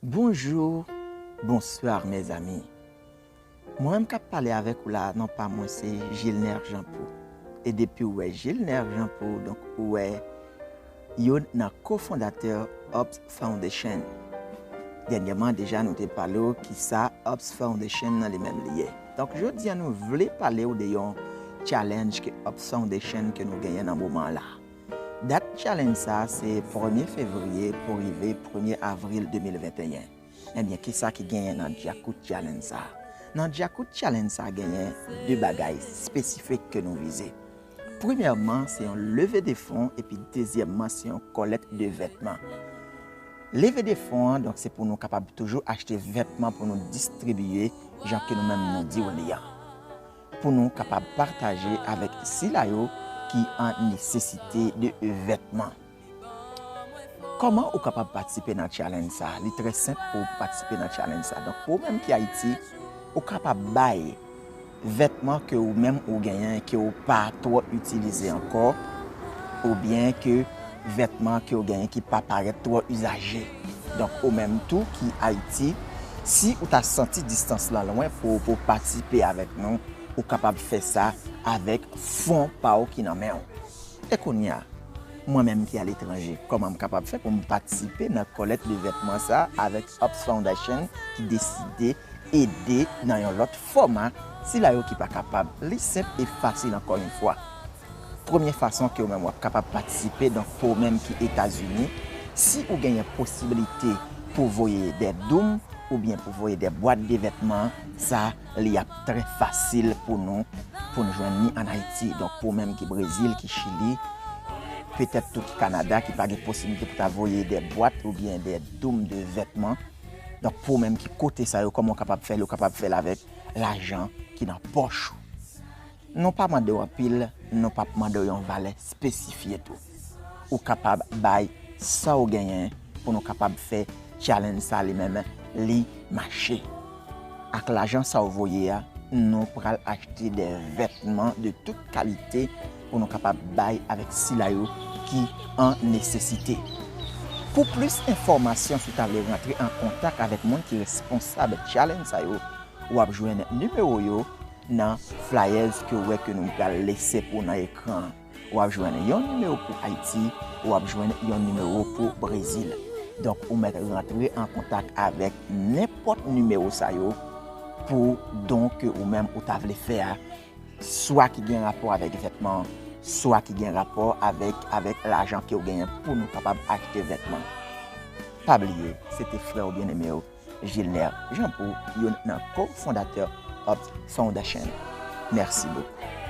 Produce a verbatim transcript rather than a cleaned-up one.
Bonjou, bonswa mezanmi. Mwen menm k ap pale avèk ou la, non pa mwen se Gilner Jean Paul. E depi ou wè Gilner Jean Paul, donk ou wè youn nan kofondatè Ups Foundation. Dènyèman deja nou te pale w kisa Ups Foundation nan li menm li ye. Donk jodi a nou vle pale w de yon challenge ke Ups Foundation ke nou genyen nan moman la. Dat challenge sa se premye fevriye pou rive premye avril de mil venteyen. Ebyen, kisa ki genyen nan Djakout Challenge sa? Nan Djakout Challenge sa genyen de bagay espesifik ke nou vize. Premyèman, se yon leve de fon, epi dezyèmman, se yon kòlèt de vètman. Leve de fon an, donk, se pou nou kapab toujou achte vètman pou nou distribiye jan ke nou menm nou di w li an. Pou nou kapab pataje avèk sila yo ki an nesesite de vètman. Kòman ou kapab patisipe nan challenge sa? Li trè senp pou w patisipe nan challenge sa. Donk, pou ou menm ki Ayiti, ou kapab bay vètman ke ou menm ou genyen ke ou pa twò itilize ankò, oubyen ke vètman ke ou genyen ki pa parèt twò izaje. Donk, ou menm tou ki Ayiti, si ou ta santi distans lan lwen pou, pou patisipe avèk nou, ou kapab fè sa avèk fon pa w ki nan men w. E kounye a, mwen menm ki aletranje, kòman m kapab fè pou m patisipe nan kòlèt de vètman sa avèk Ups Foundation ki deside ede nan yon lòt fòma sila yo ki pa kapab? Li senp e fasil ankò yon fwa. Premye fason ke ou menm w ap kapab patisipe, donk pou ou menm ki Etazini, si ou genyen posiblite pou voye de doum oubyen pou voye de bwat de vètman, sa li ap trè fasil pou nou, pou nou jwenn li ann Ayiti. Donk pou ou menm ki Brezil, ki Chili, petèt tou ki Kanada, ki pa gen posiblite pou ta voye de bwat oubyen de doum de vètman. Donk pou ou menm ki kote sa yo, kòman w kapab fè l? Ou kapab fè l avèk lajan ki nan pòch ou. Nou pa mande w anpil, nou p ap mande w yon valè espesifye tou. Ou kapab bay sa w genyen pou nou kapab fè challenge sa li menm li mache. Ak lajan sa w voye a, nou pral achte de vètman de tout kalite pou nou kapab bay avèk sila yo ki an nesesite. Pou plis enfòmasyon, si w ta vle rantre an kontak avèk moun ki responsab challenge sa yo, w ap jwenn nimewo yo nan flyers ke w wè ke nou pral lese pou w nan ekran an. W ap jwenn yon nimewo pou Ayiti, w ap jwenn yon nimewo pou Brezil. Donk, ou mèt rantre an kontak avèk nenpòt nimewo sa yo pou don ke ou menm ou ta vle fè a, swa ki gen rapò avèk vètman, swa ki gen rapò avèk, avèk lajan ke w genyen pou nou kapab achte vètman. Pa bliye, se te frè w byeneme w, Gilner Jean Paul, youn nan kofondatè Ups Foundation. Mèsi bokou.